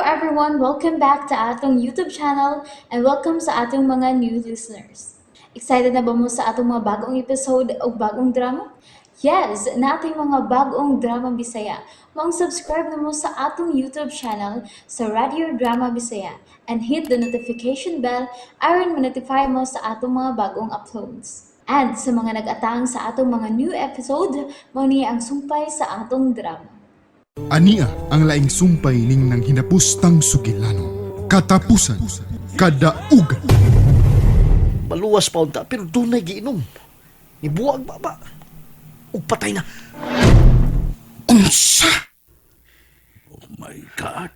Everyone! Welcome back to atong YouTube channel and welcome sa atong mga new listeners. Excited na ba mo sa atong mga bagong episode o bagong drama? Yes! Naa tay mga bagong drama Bisaya. Maong subscribe na mo sa atong YouTube channel sa Radio Drama Bisaya and hit the notification bell aron ma-notify mo sa atong mga bagong uploads. And sa mga nag-atang sa atong mga new episode, mao ni ang sumpay sa atong drama. Ania ang laing sumpay ning nang hinapustang sugilanon. Katapusan, kadaugan. Maluwas pa unta, pero dunay giinom. Nibuwag ba ba? Ug patay na. Unsa? Oh my God.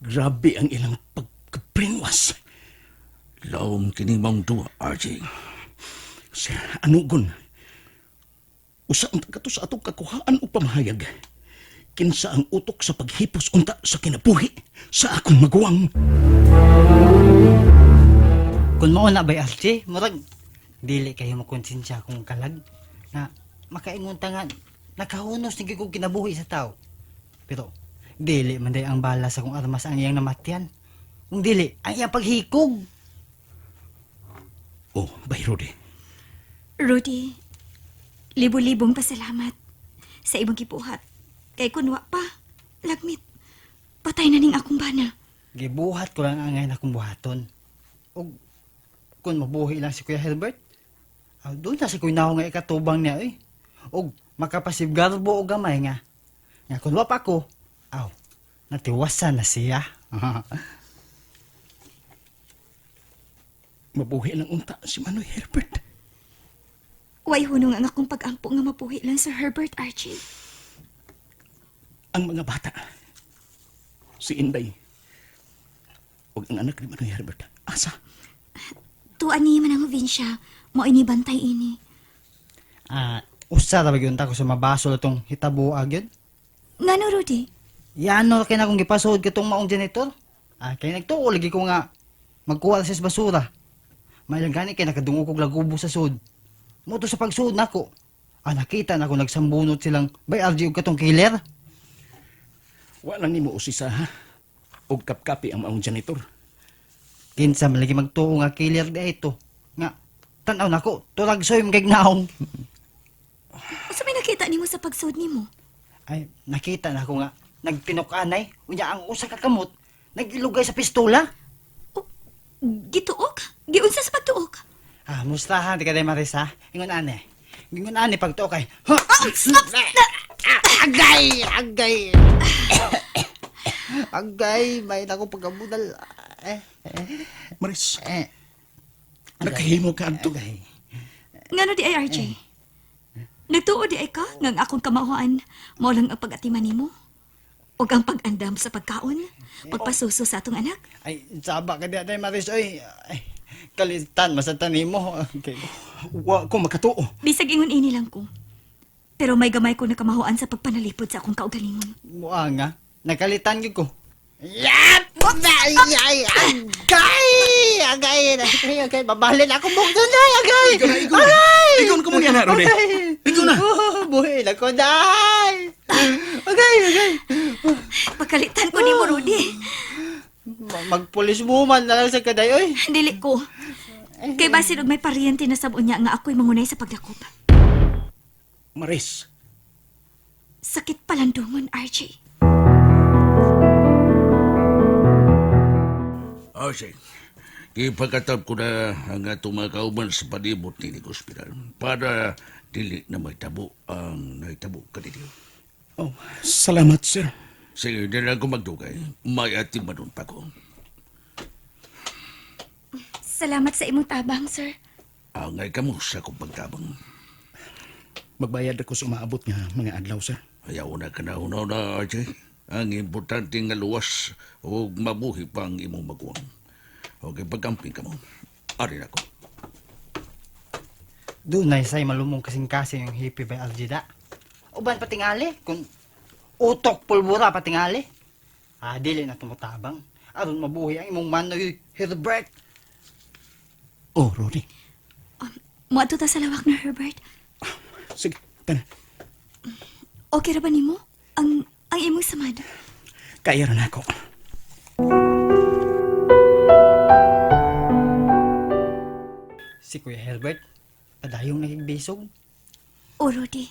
Grabe ang ilang pagka-brainwash. Laom kini maong duwa, RJ. Si Anugon. Usa unta kato sa atong kakuhaan og pamahayag. Kinsa ang utok sa paghipos unta sa kinabuhi sa akong maguwang. Kung mao na bay RJ, murag dili kayo makonsensya kung kalag na makaingon ta nga nakahunos ni kog kinabuhi sa tao. Pero dili man day ang bala sa kong armas ang iyang namatyan. Kung dili, ang iyang paghikog. Oh, bay Rudy. Rudy, libo-libong pasalamat sa imong gibuhat. Kay kunwa pa, lagmit, patay na ning akong bana. Gibuhat ko lang ang angay na akong buhaton. Og kung mabuhi lang si Kuya Herbert, doon na si Kuya Naho nga ikatubang niya eh. Og makapasibgarbo og gamay nga. Nga kun wa pa ko, aw, natiwasan na siya. Mabuhi lang unta si Manoy Herbert. Way hunong ang akong pag-ampo nga mabuhi lang Sir Herbert, RJ. Ang mga bata. Si Inday. Ug ang anak ni Manoy Herbert. Asa? Tuan niya man ang probinsya, mao inibantay ini. Usa ra ba gyud ta ko sa mabasol atong hitabo gyud. Ngano, Rudy? Yano kay na akong gipasuod katong maong janitor. Kay nagtuo lagi ko nga magkuha sa basura. May lang gani kay nakadungog kog lagubo sa sud. Mo to sa pagsuod nako. Nakita na ako nagsambunot silang bay RG og katong killer. Wa lang nimo usisa ha. Og kapkapi ang maong janitor. Kinsa man lagi magtuo nga killer di ito. Nga tan-aw nako, turag soy kay naong. Unsa may nakita nimo sa pagsuod nimo? Ay, nakita na ako nga nagtinok-anay. Unya ang usa ka kamot nagilugay sa pistola. Oh, gituok? Giunsa sa pagtuok? Mustahan di ka day Marisa. Ingon ane. Ingon ane pagtuok kay. Huh! Stop! Agay! Agay! Agay! May nako pagkabudal. Eh, Maris, eh. nakahimo ka adto. Agay. Ngano di ay, RJ? Nagtuo di ay ka nga ang akong kamauhan mao lang ang pag-atiman nimo? Ug ang pag-andam sa pagkaon, pagpasuso sa atong anak? Ay, saba ka di day Maris. Oy, ay, kalitan, masatan nimo. Okay. Wa ko makatuo. Bisag ingon ini lang ko. Pero may gamay ko nakamahuan sa pagpanalipod sa akong kaugalingon. Mua nga. Nakalitan gyud ko. Yap! Ay, ay, agay! Agay! Agay, agay. Babalin ako bukto na! Agay! Ikaw na, ikaw na. Ikaw na kamo niya na, Rudy. Ikaw na. Oh, buhi na ko, day! Agay, agay! Pagkalitan ko nimo, Rudy. Magpulis woman na lang sa kaday, oy. Dili ko. Kay basin og may paryente na sab unya nga ako'y mangunay sa pagdakop. Maris, Sakit palandungon, RJ. RJ, ipagkatab ko na ang atong mga kauban sa palibot ni ospital para dili na mahitabo ang nahitabo kanito. Oh, salamat, sir. Sige, di lang ko magdugay. May atimanon pa ko. Salamat sa imong tabang, sir. Angay kamo sa akong pagtabang. Magbayad ako sa umaabot nga mga adlaw, sir. Ayaw na ka na hunaw na, RJ. Ang importante nga luwas o mabuhi pa ang imong maguwang. Okay, pagkamping ka mo. Ari na ko. Dunay say malumong kasing-kasing yung hippie by Aljida. Uban patingali, kung utok pulbura patingali. Dili na tumutabang. Aron mabuhi ang imong manoy Herbert. Oh, Rudy. Moadto ta sa lawak na Herbert. Sige, tana. Okay ra ba nimo? Ang Ang imong samad. Kaya ra nako. Si Kuya Herbert, padayong nakigbisog. O, Rudy.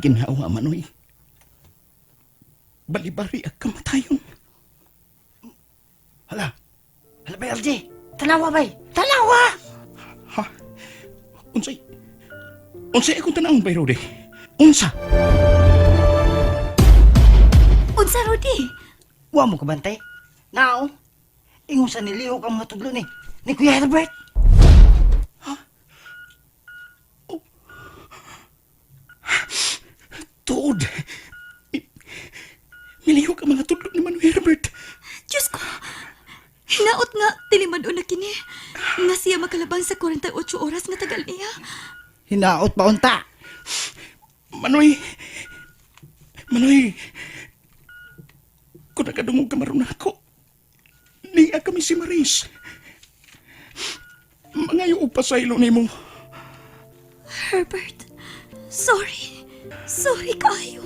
Ginhawa manoy. Balibari ang kamatayon. Hala! Hala bay, RJ! Tanawa bay! Tanawa! Ha? Unsay? Unsay akong tanawon bay, Rudy? Unsa? Unsa, Rudy? Wa mo kabantay. Nao, ingon sa nilihok ang mga tudlo ni Kuya Herbert. Tuod. Milihok ang mga tudlo ni Manoy Herbert. Diyos ko! Hinaot nga, tiliman na kini. Nga siya makalabang sa 48 oras nga tagal niya. Hinaot pa unta. Manoy! Manoy! Kung nakadungog ka maroon ako, niya kami si Maris. Mangayo og pasaylo nimo. Herbert, sorry. Sorry kaayo.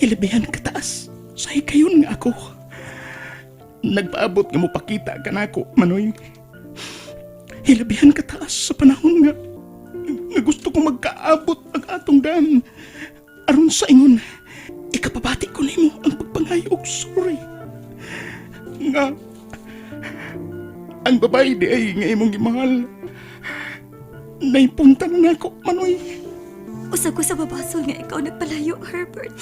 Hilabihan kataas. Sa hikayon nga ako. Nagpaabot nga mo pakita ka nako, Manoy. Hilabihan kataas sa panahon nga nga gusto ko magkaabot ang atong daan. Aron sa ingon, ikapabati ko nimo ang pagpangayo og sorry. Nga ang babae di ay nga imong gimahal. Naipunta na nako, Manoy. Usag ko sa babasol nga ikaw nagpalayo, Herbert.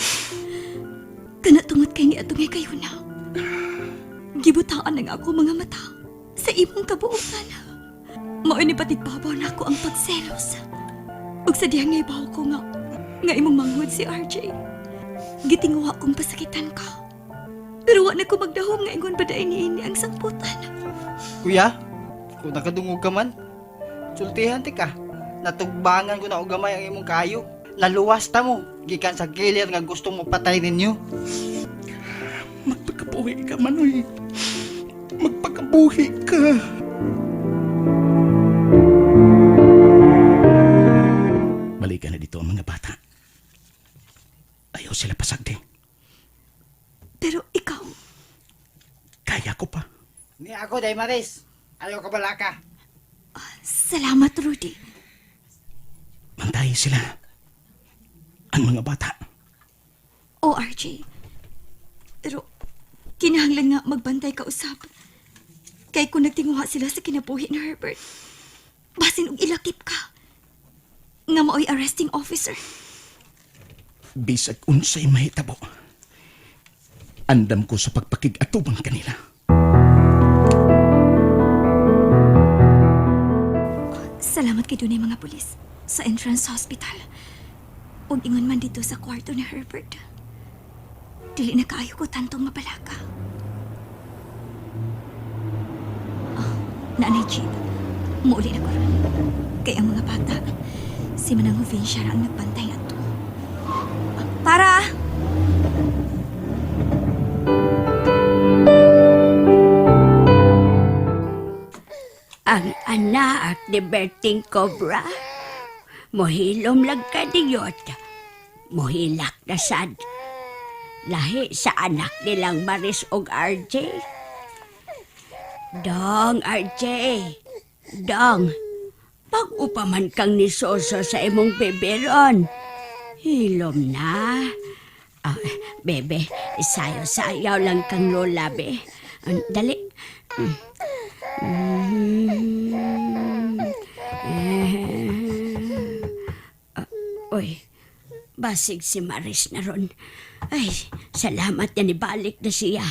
Kana tungod kay ni atong kayo na. Gibutaan ang ako mga mata sa imong kabuutan. Mao ni babaw na ako ang pagselos. Ug sa diyang naibaw ko nga nga imong manghod si RJ. Gitinguha kong pasakitan ka. Pero wa na ko magdahom nga ingon ba niini ang sangputan. Kuya, kung nakadungog ka man, sultihan ti ka. Natugbangan ko na og gamay ang imong kayo. Naluwas ta mo, gikan sa killer nga gustong mapatay ninyo. Magpakabuhi ka, Manoy. Magpakabuhi ka. Balikan na dito ang mga bata. Ayaw sila pasagdi. Pero ikaw, Kaya ko pa. Ni ako, Day Maris. Ayaw ka balaka. salamat Rudy. Mantayi sila. Ang mga bata. O RJ. Pero kinahanglan nga magbantay ka usab. Kay kung nagtinguha sila sa kinabuhi ni Herbert, basin og ilakip ka. Nga maoy arresting officer. Bisag unsay mahitabo. Andam ko sa pagpakig-atubang kanila. Salamat kay dunay mga pulis sa entrance hospital. Ug ingon man dito sa kwarto ni Herbert. Dili na kaayo ko tantong mabalaka. Oh, naanay jeep. Muuli na ko ron. Kay ang mga bata, si Manang Jovencia ra ang nagbantay ato. Ah, Para! Ang anak ni Berting Cobra. Mohilom lang kadiyot. Mohilak na sad. Lahi sa anak nilang Maris og RJ. Dong, RJ. Dong, pag-upaman kang ni Soso sa imong beberon. Hilom na. Ah, bebe, sayo-sayaw lang kang lola, be. Dali. Uy, basig si Maris na ron. Ay, salamat na nibalik na siya.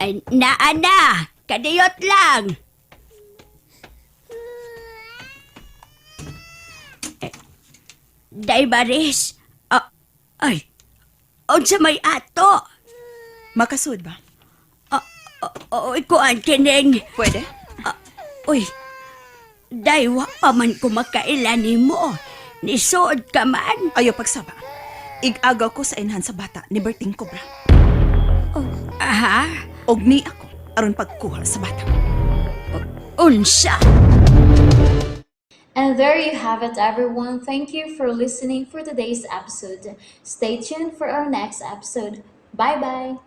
Ay, naa na! Kadiyot lang! Eh, Day Maris! Ah, ay, unsa may ato? Makasud ba? Oy, kuan kining. Pwede? Uy, day wa pa man ko makaila nimo. Nisuod ka man. Ayaw pagsaba. Igagaw ko sa inhan sa bata ni Berting Cobra. Aha, Og ni ako aron pagkuha sa bata. Unsa? And there you have it, everyone. Thank you for listening for today's episode. Stay tuned for our next episode. Bye bye.